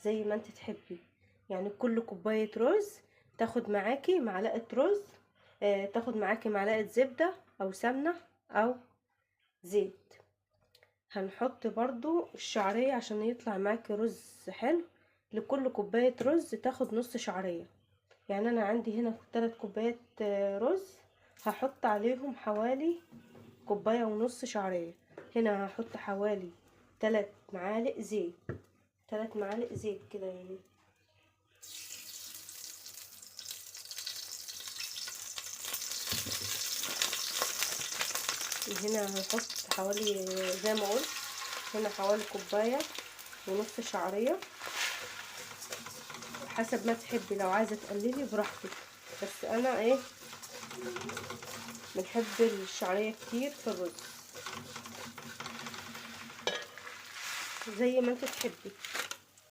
زي ما انت تحبي. يعني كل كوباية رز تاخد معاكي معلقة رز، تاخد معاكي معلقة زبدة او سمنة او زيت. هنحط برضو الشعرية عشان يطلع معاكي رز حلو. لكل كوباية رز تاخد نص شعرية. يعني انا عندي هنا 3 كوبايات رز، هحط عليهم حوالي كوباية ونص شعرية. هنا هحط حوالي 3 معالق زيت، 3 معالق زيت كده يعني. هنا هنحط حوالي زي ما قلت هنا حوالي كوباية ونص شعرية، حسب ما تحبي. لو عايزة تقللي براحتك، بس انا بنحب الشعرية كتير في الرز، زي ما انت تحبي.